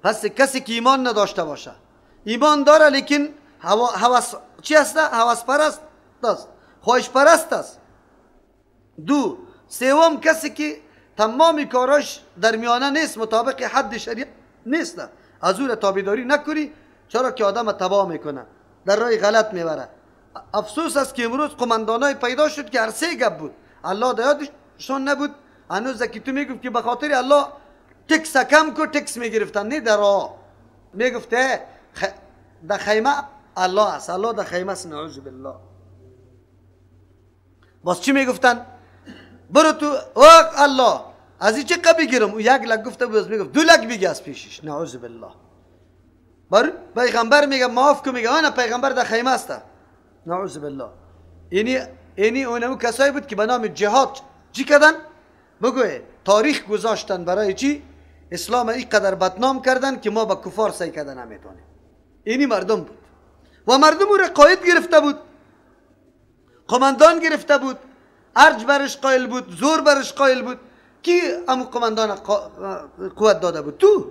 پس کسی که ایمان نداشته باشه، ایمان داره لیکن هوس چی هست؟ هوس پرست است، خواهش پرست است. دو، سوم کسی که تمام کاراش در میانه نیست، مطابق حد شریعت نیست، از او را تابعداری نکنی، چرا که آدم تباه میکنه، در راه غلط میبره. افسوس است که امروز قماندانای پیدا شد که هر سه گپ بود، الله در یادشان نبود. هنوز که تو میگفت که به خاطر الله tax کم کو، tax میگرفتن، نه در راه میگفته در خیمه الله است، الله در خیمه است، نعوذ بالله. باز چی میگفتن؟ برو تو الله از این چه بگیرم؟ او 1 لک گفته بود، میگفت 2 لک بگی از پیشش، نعوذ بالله. بر پیغمبر میگه معاف کو، میگه انا پیغمبر در خیمه است، نعوذ بالله. اینی اونمو کسایی بود که به نام جهاد چی کردن؟ بگوی تاریخ گذاشتن برای چی؟ اسلام اینقدر بدنام کردن که ما با کفار سعی کردن نمیتونیم. اینی مردم بود و مردم او را قاید گرفته بود، قماندان گرفته بود، ارج برش قایل بود، زور برش قایل بود. کی امو قماندان قوت داده بود؟ تو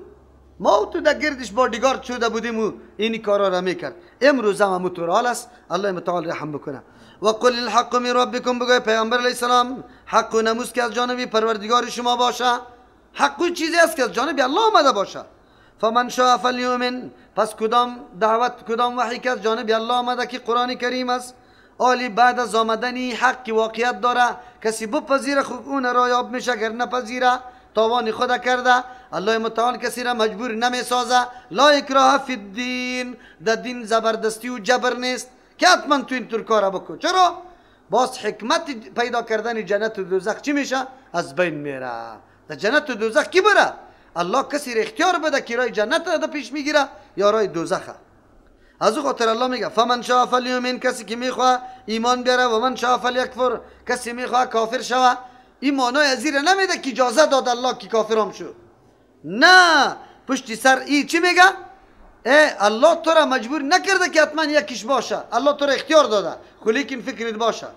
ما و تو در گردش بادیگارد شده بودیم و اینی کارا را میکرد. امروز هم امو طور حال است. الله متعال رحم بکنه. و قل الحق من ربکم، بگوی پیامبر علیه السلام حق و ناموس که از جانب پروردگار شما باشه. حق چیزی است که از جانب الله آمده باشه. فمن شاء فلیؤمن، پس کدام دعوت، کدام وحی که از جانب الله آمده که قرآن کریم است، آلی بعد از آمدنی حق که واقعیت داره کسی بپذیره خوب اون را یاب میشه، اگر نپذیره تاوان خود کرده. الله متعال کسی را مجبور نمیسازه. لا اکراه فی الدین، در دین زبردستی و جبر نیست که حتما تو این طور کار بکن. چرا؟ باز حکمت پیدا کردن جنت و دوزخ چی میشه؟ از بین میره. در جنت و دوزخ کی بره؟ الله کسی را اختیار بده که رای جنت را پیش میگیره یا رای دوزخه. از او خاطر الله میگه فمن شاء فلیؤمن، کسی که میخواه ایمان بیاره، و من شاء فلیکفر، کسی میخواه کافر شوه. این معنای از این نمیده که اجازه داد الله که کافرم شو. نه، پشتی سر ای چی میگه؟ ای الله تو را مجبور نکرده که حتما یکیش باشه، الله تو را اختیار داده، خو لیکن فکرت باشه،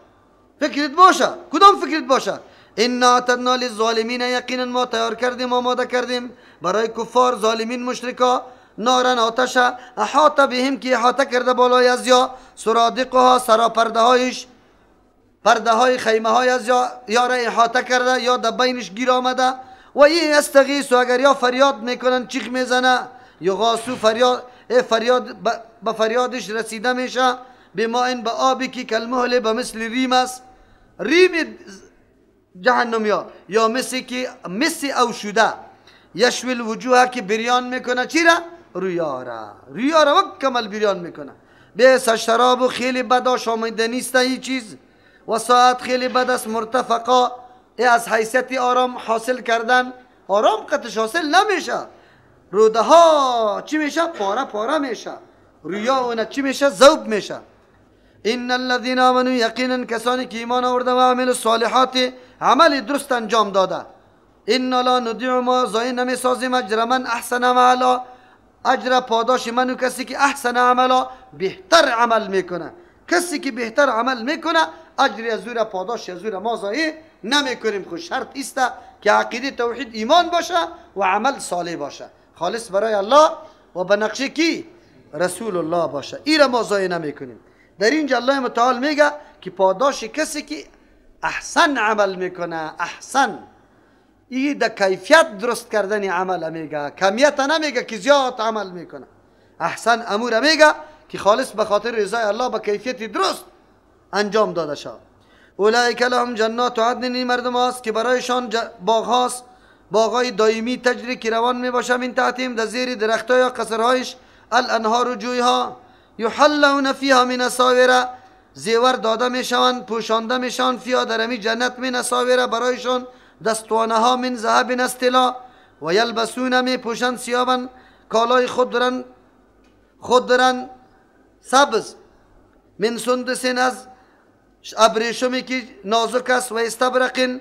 فکرت باشه. کدام فکرت باشه؟ انا اعتدنا للظالمین، یقینا ما تیار کردیم، آماده کردیم برای کفار، ظالمین، مشرکا، نارن آتش، احاط بهم که احاطه کرده بالای از یا، سرادقها سراپرده هایش، پرده های خیمه های از یا را احاطه کرده یا در بینش گیر آمده. و این استغیث، اگر یا فریاد میکنن، چیخ میزنه، یغاثو فریاد، فریاد به فریادش رسیده میشه، بما این به آبی که کالمهل به مثل ریم است، ریم جهنم یا مثل که مثل او شده، یشوی الوجوه که بریان میکنه چی را؟ رویا را، رویا را مکمل بریان میکنه. بیس شراب خیلی بد آشامیده نیست این چیز، و ساعت خیلی بد است. مرتفقا از حیثیت آرام حاصل کردن، آرام قطش حاصل نمیشه، روده ها چی میشه؟ پاره پاره میشه، رویا اونه چی میشه؟ ذوب میشه. ان الذين آمنوا، یقینا کسانی که ایمان آورده و عمل الصالحات، عمل درست انجام داده، انا لا نضيع ما ضایع نمیسازیم اجر من احسن عملا، اجر پاداش من و کسی که احسن عملا بهتر عمل میکنه. کسی که بهتر عمل میکنه اجر از او را، پاداش از او را ما ضایع نمیکنیم. خو شرط است که عقیده توحید ایمان باشه و عمل صالح باشه، خالص برای الله و به نقشه کی؟ رسول الله باشه. ای را ما ضایع نمیکنیم. در اینجا الله متعال میگه که پاداش کسی که احسن عمل میکنه، احسن ای در کیفیت درست کردن عمل میگه، کمیت نمیگه که زیاد عمل میکنه. احسن امور میگه که خالص به خاطر رضای الله به کیفیت درست انجام داده شد. اولئک لهم جنات عدن، این مردم هاست که برایشان باغ هاست، باغهای دائمی تجری که روان میباشه، من تحتهم در زیر درختها یا قصرهایش، الانهار و جویها، یحلون فیها من اساور، زیور داده میشوند، پوشانده میشوند، فیها در امی جنت، من اساور برایشان دستوانه ها، من ذهب از طلا، و یلبسون می پوشند، ثیابا کالای خود دارن سبز، من سندس از ابریشمی که نازک است، و استبرق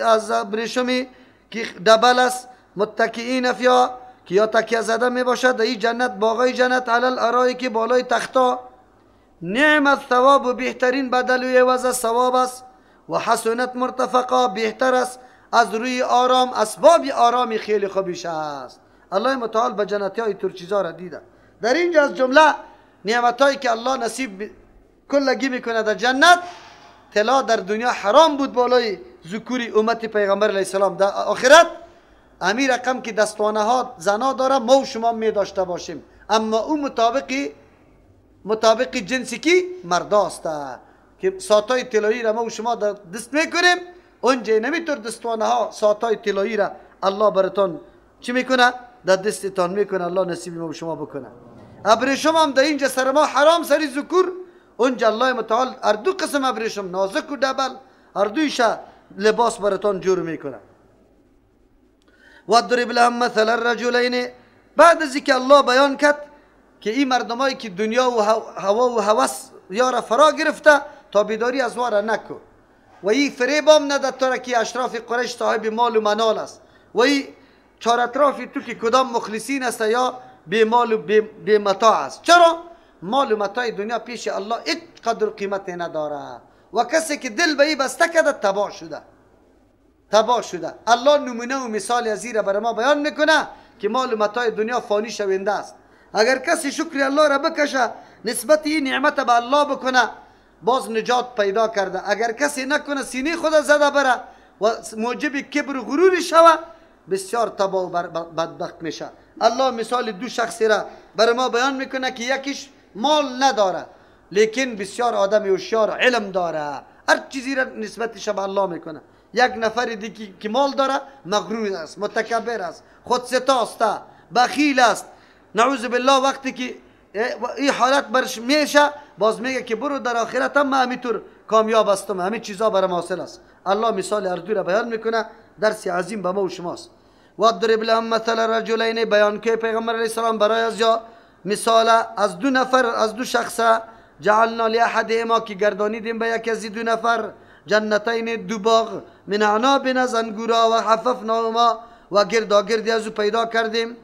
از ابریشمی که دبل است، متکئین فیها که یا تکیه زده می باشد در این جنت، باغای جنت، علی الارائک که بالای تختا. نعم الثواب، بهترین بدل و عوض ثواب است، و حسنت مرتفقا، بهتر است از روی آرام، اسباب آرامی خیلی خوبیش است. الله متعال به جنتی های تر چیزا را دیده. در اینجا از جمله نعمتایی که الله نصیب کلگی میکنه در جنت، طلا در دنیا حرام بود بالای ذکوری امت پیغمبر علیه السلام، در آخرت امی رقم که دستوانه ها زنا داره ما و شما می داشته باشیم، اما او مطابق جنسی کی مرداست که ساعتای طلایی را ما و شما در دست میکنیم، اونجا نمیتور دستوانه ها ساعتای طلایی را الله براتون چی میکنه؟ در دستتان میکنه. الله نصیب ما و شما بکنه. ابریشم هم در اینجا سر ما حرام سری ذکور، اونجا الله متعال هر دو قسم ابریشم نازک و دبل هر دویش لباس براتون جور میکنه. واضرب لهم مثل الرجلین، بعد از اینکه الله بیان کرد که این مردمایی که دنیا و هوا و هوس یارا فرا گرفته تابعداری از وارا نکو و این فریبام نده تو که اشراف قریش صاحب مال و منال است و این چهار اطراف تو که کدام مخلصین است یا بی مال و بی متاع است. چرا؟ مال و متاع دنیا پیش الله هیچ قدر قیمت نداره و کسی که دل به این بسته کرده تباه شده، تباه شده. الله نمونه و مثال از این را برای ما بیان میکنه که مال و متاع دنیا فانی شونده است. اگر کسی شکر الله را بکشه، نسبت این نعمت به الله بکنه، باز نجات پیدا کرده. اگر کسی نکنه، سینه خود زده بره و موجب کبر و غرور شوه، بسیار تباه و بدبخت میشه. الله مثال دو شخصی را برای ما بیان میکنه که یکیش مال نداره لیکن بسیار آدم هوشیار، علم داره، هر چیزی را نسبتش به الله میکنه. یک نفر دیگه که مال داره مغرور است، متکبر است، خودستا است، بخیل است، نعوذ بالله. وقتی که این حالت برش میشه باز میگه که برو در آخرت هم من همینطور کامیاب هستم، همین چیزا برام حاصل است. الله مثال هر دو را بیان میکنه، درس عظیم به ما و شماست. واضرب لهم مثل رجلین، بیان که پیغمبر علیه السلام برای از یا مثال از دو نفر، از دو شخص، جعلنا لاحدهما که گردانیدیم به یکی از دو نفر، جنتین دو باغ، من اعناب از انگورا و حففناهما و گرداگردی از او پیدا کردیم،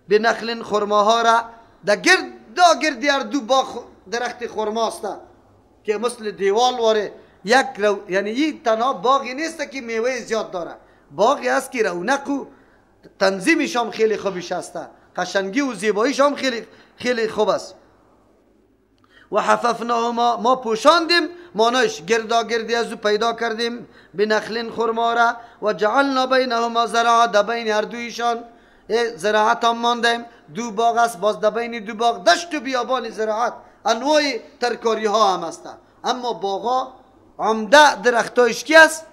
به نخل خرماها را در گرداگردی هر دو باغ درخت خرماست که مثل دیوال واره یک رو، یعنی این تنها باغی نیست که میوه زیاد داره، باغی است که رونق و تنظیمش هم خیلی خوبش هست، قشنگی و زیباییش هم خیلی خیلی خوب است. و حففناهما ما پوشاندیم، مانایش گرداگردی از او پیدا کردیم، به نخل خرما را و جعلنا بینهما زرعا، در بین هر دویشان زراعت هم ماندیم. دو باغ است، باز در بین دو باغ دشت و بیابان زراعت، انواع ترکاری ها هم هست. اما باغا عمده درختایش کی است؟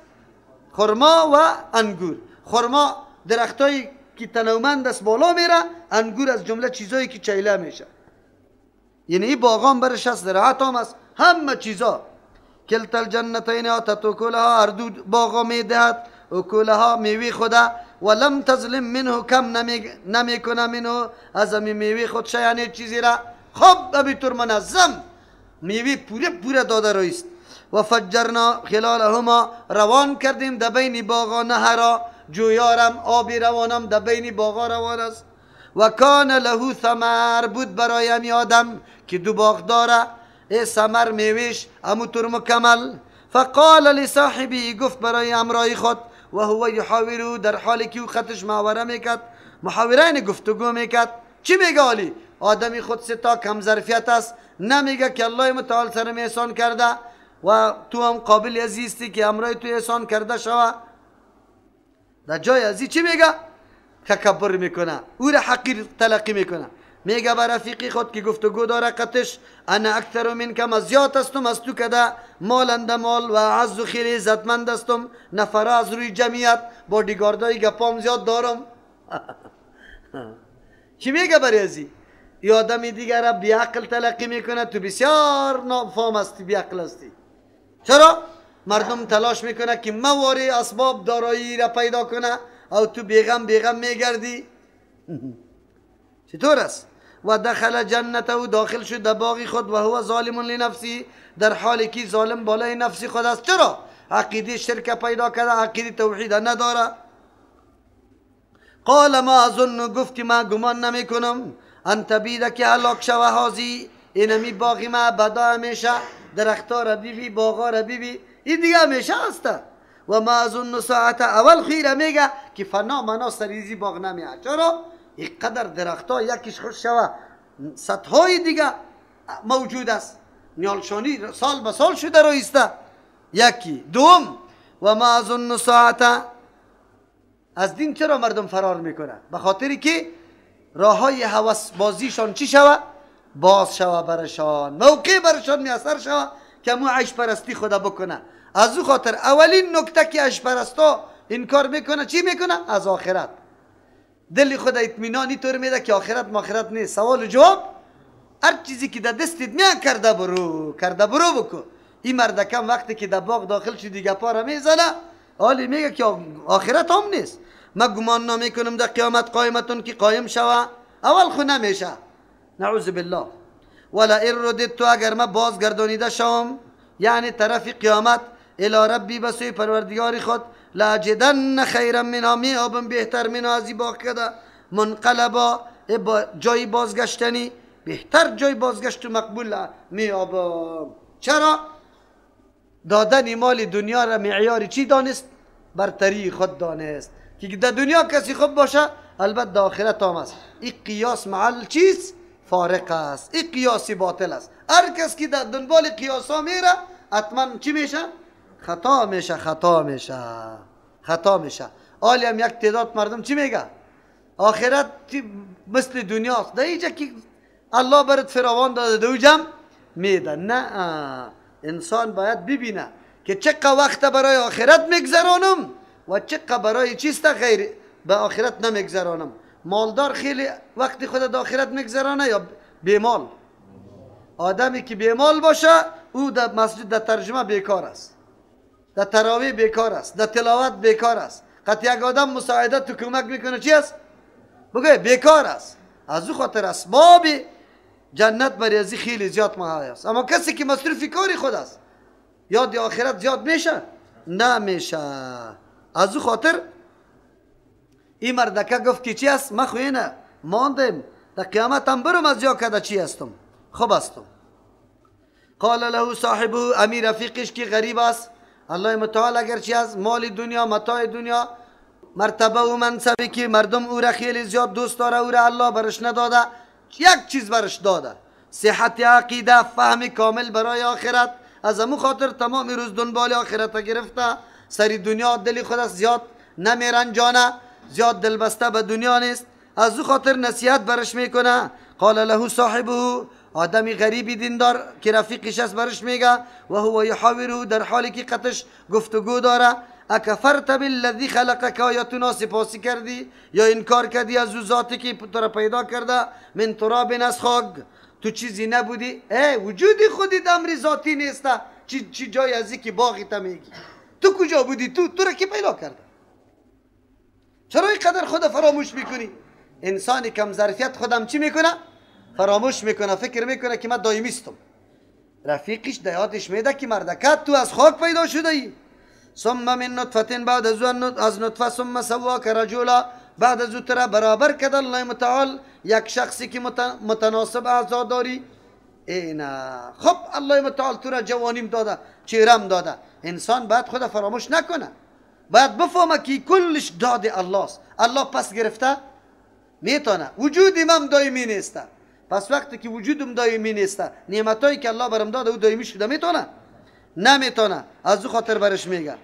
خرما و انگور. خرما درختایی که تنومند است بالا میره، انگور از جمله چیزایی که چیله میشه. یعنی این باغان برش است، زراعت هم است، همه چیزا. کلتا الجنتین آتت اکلها، هر دو باغا میدهد اکلها میوه خوده، ولم تظلم منه کم نمیکنه منه از همی میوه خود یعنی چیزی را خب همینطور منظم میوه پوره پوره داده رایست. و فجرنا خلالهما روان کردیم در بین باغا نهرا، جویارم آبی روانم در بین باغا روان است. و کان له ثمر بود برای همی آدم که دو باغ داره، ای ثمر میویش همونطور مکمل. فقال لصاحبی گفت برای امرای خود، و هو یحاوره در حالی که او خطش محاوره میکرد، محاوره یعنی گفتگو میکرد. چی میگه آلی؟ آدمی خود ستا کم ظرفیت است، نمیگه که الله متعال سرم احسان کرده و تو هم قابل عزیزی که امرای تو احسان کرده شوه. در جای ازی چی میگه؟ تکبر میکنه، او را حقیر تلقی میکنه. میگه به رفیقی خود که گفتگو داره قطش، انا اکثر منک من زیاد هستم از تو کده مالند مال و اعز و خیلی عزتمند هستم، نفره از روی جمعیت با دیگاردای گپام زیاد دارم. چی میگه برای ازی؟ ای آدم دیگر را بیعقل تلقی میکنه، تو بسیار نافهم هستی، بیعقل هستی. چرا؟ مردم تلاش میکنه که مواری اسباب دارایی را پیدا کنه او تو بیغم بیغم میگردی. چطور است؟ و دخل جنته و داخل شد در باغ خود، و هو ظالم لنفسه در حالی که ظالم بالای نفس خود است. چرا؟ عقیده شرک پیدا کرده، عقیده توحید نداره. قال ما اظن گفت ما گمان نمی کنم ان تبید که هلاک شوه هازی، اینمی باغ ما بدا همیشه، درختها را بیبی، باغا را بیبی، این دیگه همیشه هسته. و ما اظن ساعت اول خیره میگه که فنا منا سریزی باغ نمیاد. چرا؟ اینقدر درختها یکیش خوش شوه، صدهای دیگه موجود است. نیالشانی سال به سال شده رایسته. یکی دوم و ما اظن ساعته. از دین چرا مردم فرار میکنه؟ به خاطری که راه های هوس بازیشان چی شوه؟ باز شوه برشان، موقع برشان میسر شوه که مو عیش پرستی خدا بکنه. از او خاطر اولین نکته که عیش پرستا این کار میکنه چی میکنه؟ از آخرت دل خود اطمینانی طور میده که آخرت ماخرت نیست. سوال و جواب هر چیزی که در دستت میاد کرده برو، کرده برو بکن. این مردکم وقتی که در باغ داخل شد دیگه پا میزنه، حالی میگه که آخرت هم نیست. ما گمان نمیکنم در قیامت قایمتون که قایم شوه، اول خو نمیشه، نعوذ بالله. ولا ان رددت، اگر ما بازگردانیده شوم، یعنی طرف قیامت، الی ربی، به سوی پروردگار خود، لاجدن خیرا منها، میابم بهتر منها از این باغ کده، منقلبا، جای بازگشتنی بهتر، جای بازگشت مقبول میابم. چرا؟ دادن مال دنیا را معیار چی دانست؟ برتری خود دانست که در دنیا کسی خوب باشه البته در آخرت هم است. این قیاس مع چیز فارق است، این قیاسی باطل است. هر کس که در دنبال قیاس ها میره حتما چی میشه؟ خطا میشه، خطا میشه، خطا میشه. حالی هم یک تعداد مردم چی میگه؟ آخرت مثل دنیاست، در اینجا که الله برات فراوان داده دو جمع میده. نه، انسان باید ببینه که چقدر وقت برای آخرت میگذرانم و چقدر برای چیست غیر به آخرت نمیگذرانم. مالدار خیلی وقتی خود در آخرت میگذرانه یا بیمال؟ آدمی که بیمال باشه او در مسجد در ترجمه بیکار است، در تراویح بیکار است، در تلاوت بیکار است. قطع یک آدم مساعدت تو کمک میکنه چی است؟ بگه بیکار است. از او خاطر اسباب جنت برای ازی خیلی زیاد مهیا است. اما کسی که مصروف کاری خود است یاد آخرت زیاد میشه؟ نمیشه. از او خاطر این مردکه گفت که چی است؟ ما خو اینه ماندیم در قیامت هم برم از یا کده چی هستم؟ خوب هستم. قال له صاحبه، امیر رفیقش که غریب است، الله متعال اگرچه از مال دنیا، متاع دنیا، مرتبه و منصبی که مردم او را خیلی زیاد دوست داره او را الله برش نداده، یک چیز برش داده، صحت عقیده، فهم کامل برای آخرت. از امو خاطر تمام روز دنبال آخرت گرفته، سری دنیا دل خود است زیاد نمیرنجانه، زیاد دلبسته به دنیا نیست. از او خاطر نصیحت برش میکنه. قال له صاحبه، آدمی غریبی دیندار که رفیقش است برش میگه، و هو یحاوره، در حالی که قطش گفتگو داره، اکفرت بالذی خلقک، یا تو ناسپاسی کردی یا انکار کردی از او ذاتی که تو را پیدا کرده، من تراب، از خاک، تو چیزی نبودی، ای وجود خودت امر ذاتی نیست، چی جای ازی که باغی تا میگی، تو کجا بودی؟ تو را کی پیدا کرده؟ چرا اینقدر خود فراموش میکنی؟ انسان کم ظرفیت خودم چی میکنه؟ فراموش میکنه، فکر میکنه که من دایمیستم. رفیقش دیاتش میده که مردکت تو از خاک پیدا شده ای. ثم من نطفه، بعد از نطفه، ثم سواک رجلا، بعد از او ترا برابر کرد الله متعال، یک شخصی که متناسب اعضا داری. اینا خب الله متعال تو را جوانیم داده، چهرم داده. انسان باید خود فراموش نکنه، باید بفهمه که کلش داد الله است. الله پس گرفته میتونه، وجود من دایمی نیست. پس وقتی که وجودم دایمی نیست، نعمتایی که الله برم داده او دایمی شده میتونه؟ نمیتونه. از او خاطر برش میگه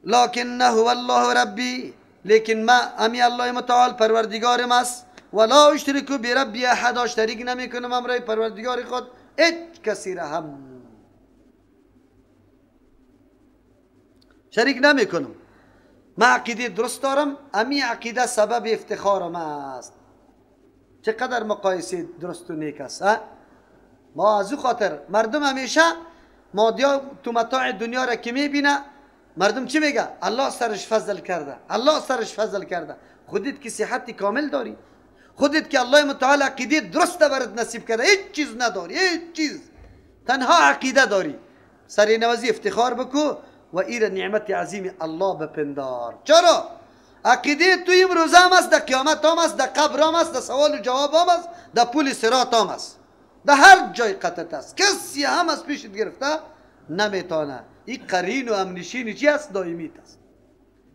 لکنه هو الله ربی، لیکن ما امی الله متعال پروردگارم است، ولا اشرک بربی احد، شریک نمیکنم امرای پروردگار خود هیچ کسی را هم شریک نمیکنم. ما عقیده درست دارم، امی عقیده سبب افتخارم است. چقدر مقایسه درست و نیک است. ما از او خاطر مردم همیشه مادیا تو متاع دنیا را که میبینه مردم چی میگه؟ الله سرش فضل کرده، الله سرش فضل کرده. خودت که صحت کامل داری، خودت که الله متعال عقیده درست برات نصیب کرده، هیچ چیز نداری، هیچ چیز، تنها عقیده داری، سر نوازی افتخار بکو و ایر نعمت عظیم الله بپندار. چرا؟ عقیده تو امروز هم است، در قیامت هم است، در قبر هم است، در سوال و جواب هم است، در پول صراط هم است، در هر جای قطعت است. کسی هم از پیشت گرفته نمیتونه. این قرین و امنشین چی است؟ دائمیت است،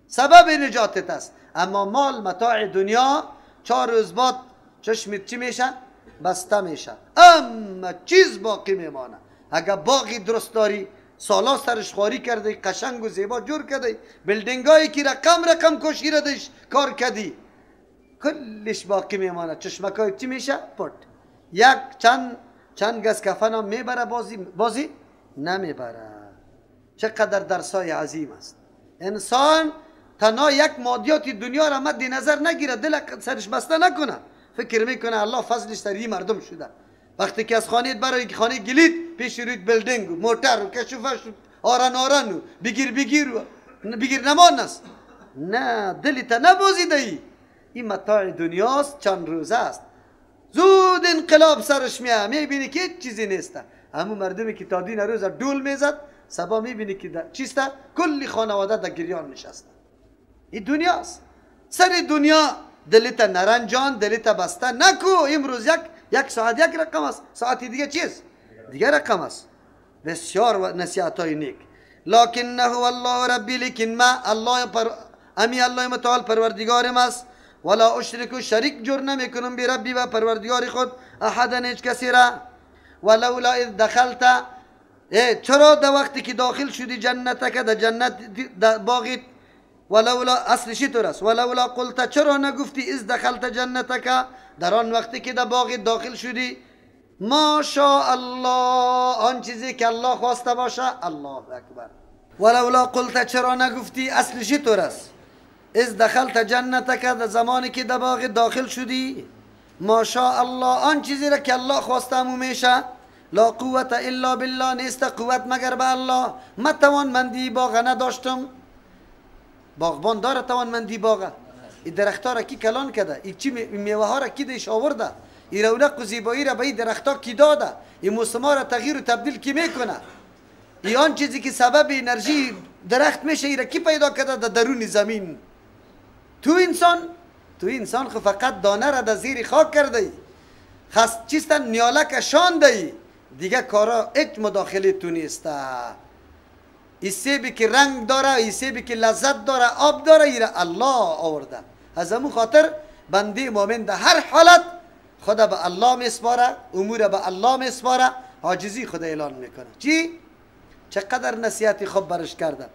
سبب نجاتت است. اما مال متاع دنیا 4 روز بعد چشمت چی میشه؟ بسته میشه، اما چیز باقی میمانه. اگر باغی درست داری، سالا سرش خواری کرده، قشنگ و زیبا جور کرده، building هایی که رقم رقم کشی را دش کار کردی، کلش باقی میمانه. چشمکای چی میشه؟ پت. یک چند گز کفن هم میبره، بازی نمیبره. چقدر درسای عظیم است. انسان تنها یک مادیات دنیا را مد نظر نگیره، دل سرش بسته نکنه، فکر میکنه الله فضلش سر این مردم شده. وقتی که از خانه برای خانه گلید، پیش روید building و موتر و کشوفش و آرن آرن و بگیر بگیر و بگیر نمان است. نه، دلت نبازیده ای. این متاع دنیاست، چند روزه است، زود انقلاب سرش میاد، میبینی که هیچ چیزی نیست. همون مردمی که تا دین روز دول میزد، صبا میبینی که چیست؟ کلی خانواده در گریان نشسته. این دنیاست. سر دنیا دلت نرنجان، دلت بسته نکو. امروز یک ساعت یک رقم است، ساعت دیگه چیز دیگه رقم است. بسیار نصیحت های نیک. لکنه الله ربی، لیکن ما الله امی الله متعال پروردگارم است. ولا اشرک، شریک جور نمیکنم بی ربی و پروردگار خود احدا، هیچ کسی را. ولولا اذ دخلت، چرا در وقتی که داخل شدی جنتک، در جنت در باغت، ولولا اصلش طور است، ولولا قلت، چرا نگفتی اذ دخلت جنتک، در آن وقتی که در باغ داخل شدی، ما شاء الله، آن چیزی که الله خواسته باشه. الله اکبر. ولولا قلت، چرا نگفتی، اصلش طور است، اذ دخلت جنتک، در زمانی که در باغ داخل شدی، ما شاء الله، آن چیزی را که الله خواسته همو میشه. لا قوت الا بالله، نیست قوت مگر به الله. من توانمندی باغ نداشتم، باغبان داره توانمندی باغه، این درختها را کی کلان کرده، این چی میوه ها را کی دیش آورده، این رونق و زیبایی را به این درختها کی داده، این موسم ها را تغییر و تبدیل کی میکنه، این آن چیزی که سبب انرژی درخت میشه این را کی پیدا کرده در درون زمین. تو انسان خو فقط دانه را در زیر خاک کرده ای، خست چیستن نیالک شانده ای، دیگه کارا هیچ مداخله تو نیسته. این سیبی که رنگ داره، این سیبی که لذت داره، آب داره، ایره الله آورده. از همون خاطر بنده مؤمن در هر حالت خدا به الله میسپاره، امور به الله میسپاره، عاجزی خدا اعلان میکنه. چی؟ چقدر نصیحت خوب برش کرده.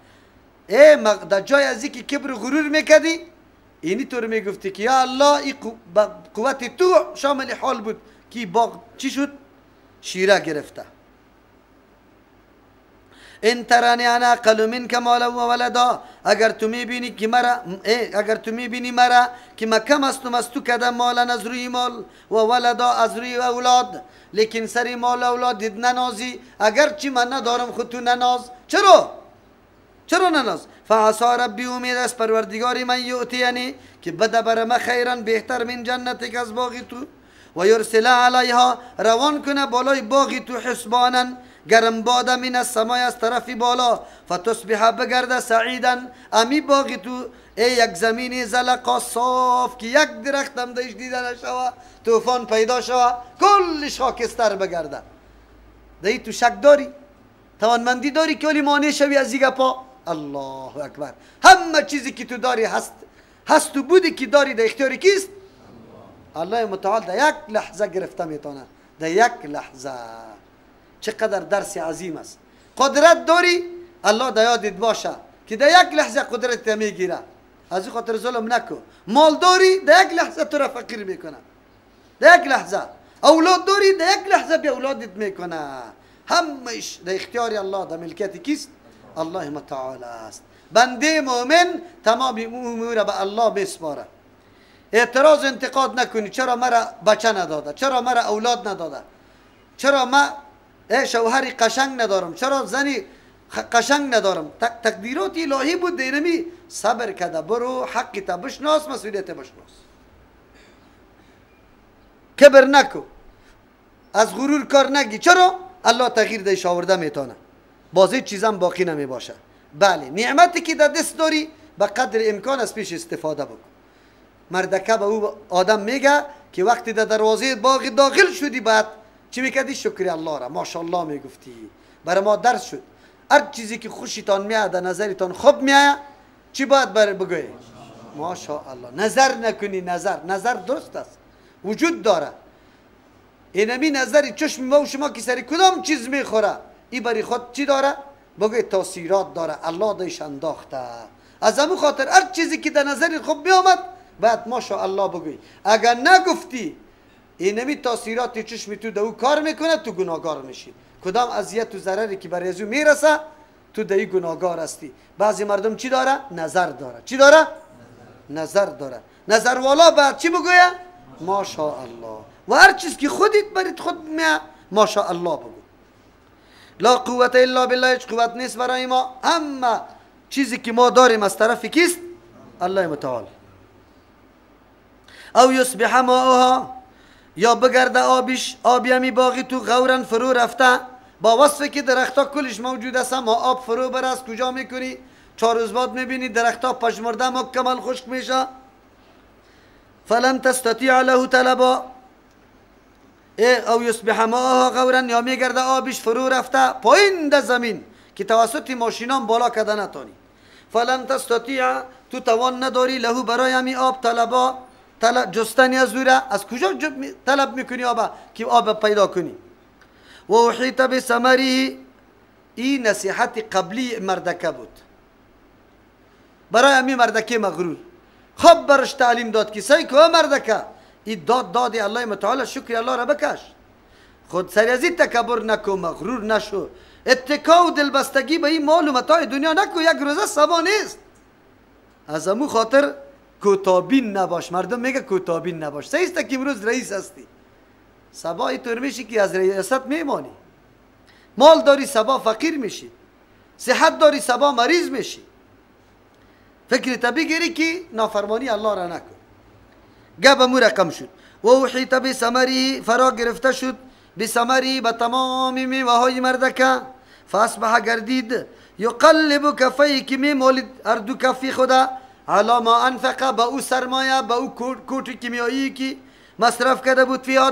ای در جای از اینکه کبر و غرور میکردی، اینی طور میگفتی که یا الله، این قوت تو شامل حال بود که باغ چی شد؟ شیره گرفته. ان ترانی انا اقل منک مالا و ولدا، اگر تو میبینی که مرا، اگر تو میبینی مرا که ما کم هستم از تو کدم مالا از روی مال و ولدا از روی اولاد، لیکن سری مال اولاد دید ننازی، اگر چی من ندارم خود تو نناز. چرا؟ چرا نناز؟ فعصا ربی، امید است پروردگاری من یؤتینی که بده بر ما خیرا بهتر من جنتک از باغ تو، و یرسل علیها، روان کنه بالای باغ تو حسبانا، گرم باد من السمای از طرف بالا، فتصبح بگرده سعیدا، امی باغ تو ای یک زمین زلقا صاف که یک درخت هم دیش دیده نشوه، طوفان پیدا شوه، کلش خاکستر بگرده. دی تو شک داری؟ توانمندی داری که ولی مانع شوی از این پا؟ الله اکبر. همه چیزی که تو داری هست و بودی که داری در اختیار کیست؟ الله متعال. در یک لحظه گرفته میتونه، در یک لحظه. چقدر درس عظیم است. قدرت داری، الله در یادت باشه که در یک لحظه قدرت میگیره. از این خاطر ظلم نکن. مال داری، در یک لحظه تو را فقیر میکنه، در یک لحظه. اولاد داری، در یک لحظه بی اولادت میکنه. همش در اختیار الله، در ملکیت کیست؟ الله متعال است. بنده مؤمن تمام امور به الله بسپاره. اعتراض انتقاد نکنی، چرا مرا بچه نداده، چرا مرا اولاد نداده، چرا ما شوهری قشنگ ندارم، چرا زنی قشنگ ندارم. تقدیرات الهی بود، دینمی صبر کده، برو حق تا بشناس، مسئولیت بشناس، کبر نکو، از غرور کار نگی. چرا؟ الله تغییر دیش آورده میتونه، بازی چیزم باقی نمی باشه. بله، نعمتی که در دست داری به قدر امکان از پیش استفاده بکن. مردکه به او آدم میگه که وقتی در دروازه باغ داخل شدی باید چی میکردی؟ شکر الله را ماشاءالله میگفتی. برای ما درس شد. هر چیزی که خوشتان میاد، در نظرتان خوب میاد، چی باید بر بگویی؟ ماشاءالله. نظر نکنی، نظر، نظر درست است، وجود داره. اینمی نظر چشم ما و شما که سری کدام چیز میخوره، ای برای خود چی داره؟ بگه تاثیرات داره، الله دایش انداخته. از همون خاطر هر چیزی که در نظر خوب میآمد باید ماشاءالله بگویی. اگر نگفتی اینمی تاثیرات چشم تو در او کار میکنه، تو گناهگار میشی. کدام اذیت و ضرری که برای از او میرسه تو در این گناهگار هستی. بعضی مردم چی داره؟ نظر داره. چی داره؟ نظر داره. نظر والا باید چی بگویه؟ ماشاءالله. و هر چیز که خودت برید خود میه ماشاءالله بگو. لا قوت الا بالله، هیچ قوت نیست برای ما. اما چیزی که ما داریم از طرف کیست؟ الله متعال. او یصبح ماؤها، یا بگرده آبش، آبی همی باغی تو غورا فرو رفته، با وصفی که درختها کلش موجود است اما آب فرو بر از کجا میکنی؟ 4 روز بعد میبینی درختها پژمرده مکمل خشک میشه. فلن تستطیع له طلبا، او یصبح ماؤها غورا، یا میگرده آبش فرو رفته پایین در زمین که توسط ماشینان بالا کده نتانی. فلن تستطیع، تو توان نداری له برای همی آب طلبا، طلب جستنی از دوره. از کجا طلب میکنی آب که آب پیدا کنی؟ و احیط بثمره، این نصیحت قبلی مردکه بود برای همی مردکه مغرور. خب برش تعلیم داد که سعی کو مردکه، این داد دادی الله متعال، شکر الله را بکش، خود سری از این تکبر نکو، مغرور نشو، اتکا و دلبستگی به این مال و متاع دنیا نکو، یک روزه سبا نیست. از امو خاطر کوتابین نباش. مردم میگه کوتابین نباش. صحیح است که امروز رئیس هستی، سبا اینطور میشی که از ریاست میمانی. مال داری سبا فقیر میشی، صحت داری سبا مریض میشی. فکر تا بگیری که نافرمانی الله را نکن. گپ امو رقم شد. و احیط بثمره، فرا گرفته شد بثمره، به تمام میوه های مردکه. فاصبح گردید یقلب کفیه، که میمالید هر دو کفی خدا، علی ما انفقه، به او سرمایه، به او کوت کیمیایی که مصرف کرده بود، فیها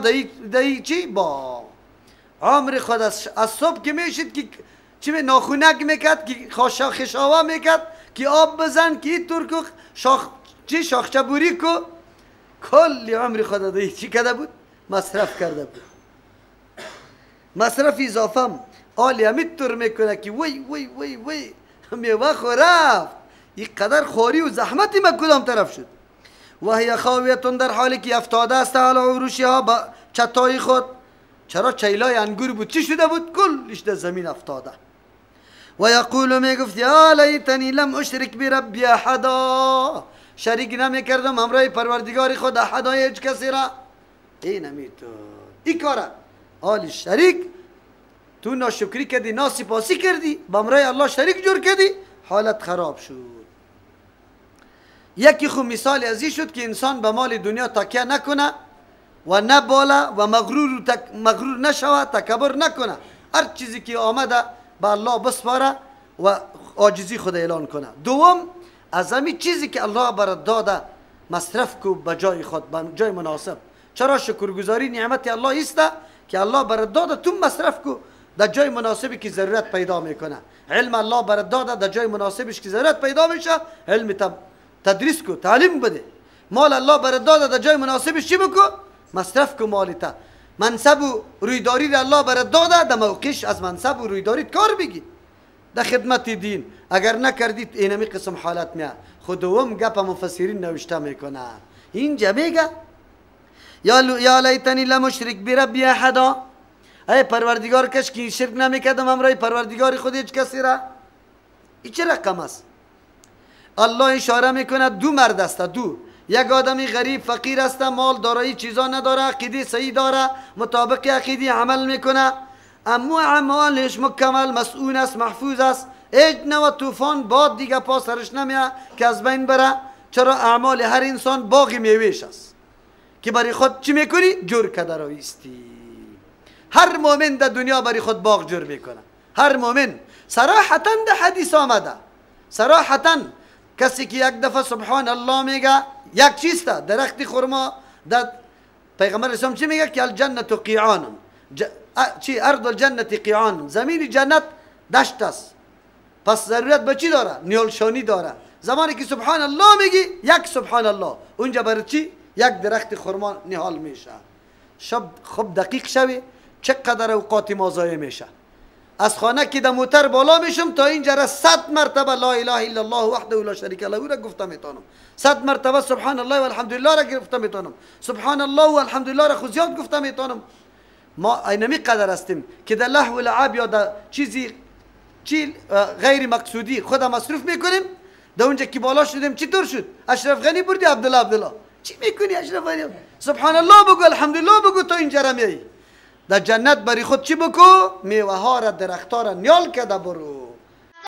دهی چی؟ با عمر خود از صبح که میشید که چی ناخونک میکرد، که خشاوه میکرد، که آب بزن، که این طور کو شاخ چی شاخچه بوری کو، کلی عمر خود دهی چی کرده بود؟ مصرف کرده بود. مصرف اضافه آلی همین طور میکنه که وی وی وی وی میوه خو رفت، این قدر خواری و زحمتی ما کدام طرف شد. و هی خاویتون، در حالی که افتاده است علی عروشها، با چتای خود. چرا چیلای انگور بود، چی شده بود؟ کلش در زمین افتاده. و یقول، میگفت یا لیتنی لم اشرک بربی احدا، شریک نمیکردم همراه پروردگار خود احدا، هیچ کسی را. این همیتو این کاره آلی شریک تو ناشکری کردی، ناسپاسی کردی، با همراه الله شریک جور کردی، حالت خراب شد. یکی خو مثال از این شد که انسان به مال دنیا تکیه نکنه و نه بالا و مغرور مغرور نشوه، تکبر نکنه، هر چیزی که آمده به الله بسپاره و عاجزی خود اعلان کنه. دوم، از همین چیزی که الله برات داده مصرف کو به جای خود، به جای مناسب. چرا شکرگزاری نعمت الله است که الله برات داده، تو مصرف کو در جای مناسبی که ضرورت پیدا میکنه. علم الله برات داده، در جای مناسبش که ضرورت پیدا میشه علم تدریس کو، تعلیم بده. مال الله برات داده، در جای مناسبش چی بکو؟ مصرف کو مال تا. منصب و رویداری را الله برات داده، در موقعش از منصب و رویداری کار بگی در خدمت دین. اگر نکردید اینمی قسم حالت میاد. خود دوم گپ مفسرین نوشته میکنه اینجا، میگه یا لیتنی لم اشرک بربی احدا، ای پروردگار کش که شرک نمیکردم همراه پروردگار خود هیچ کسی را. این چه رقم است؟ الله اشاره میکنه دو مرد است، دو، یک آدمی غریب فقیر است، مال دارایی چیزا نداره، عقیده صحیح داره، مطابق عقیده عمل میکنه، اما اعمالش مکمل مسئول است، محفوظ است، هیچ نوع طوفان باد دیگه پا سرش نمیاد که از بین بره. چرا اعمال هر انسان باغ میوهش است که برای خود چی میکنی؟ جور کده رویستی. هر مؤمن در دنیا برای خود باغ جور میکنه. هر مؤمن صراحتا در حدیث آمده، صراحتا کسی که یک دفعه سبحان الله میگه یک چیز تا درخت خرما در پیغمبر اسلام چی میگه؟ که الجنت قیعان، چی؟ ارض الجنت قیعان، زمین جنت دشت است. پس ضرورت به چی داره؟ نیالشانی داره. زمانی که سبحان الله میگی، یک سبحان الله اونجا برای چی؟ یک درخت خرما نهال میشه. شب خب دقیق شوی چقدر اوقات ما ضایع میشه. از خانه که در موتر بالا میشم تا اینجا را 100 مرتبه لا اله الا الله وحده لا شریک له را گفته میتونم، 100 مرتبه سبحان الله و الحمدلله را گفته میتونم، سبحان الله و الحمدلله را خو زیاد گفته میتونم. ما اینمی قدر هستیم که در لهو و لعب یا در چیزی چی غیر مقصودی خود مصروف میکنیم. در اونجا که بالا شدیم چطور شد؟ اشرف غنی بردی عبدالله عبدالله چی میکنی اشرف غنی؟ سبحان الله بگو، الحمدلله بگو تا اینجا را میایی. در جنت بری خود چی بکو؟ میوه ها را، درخت ها را نیال کده برو.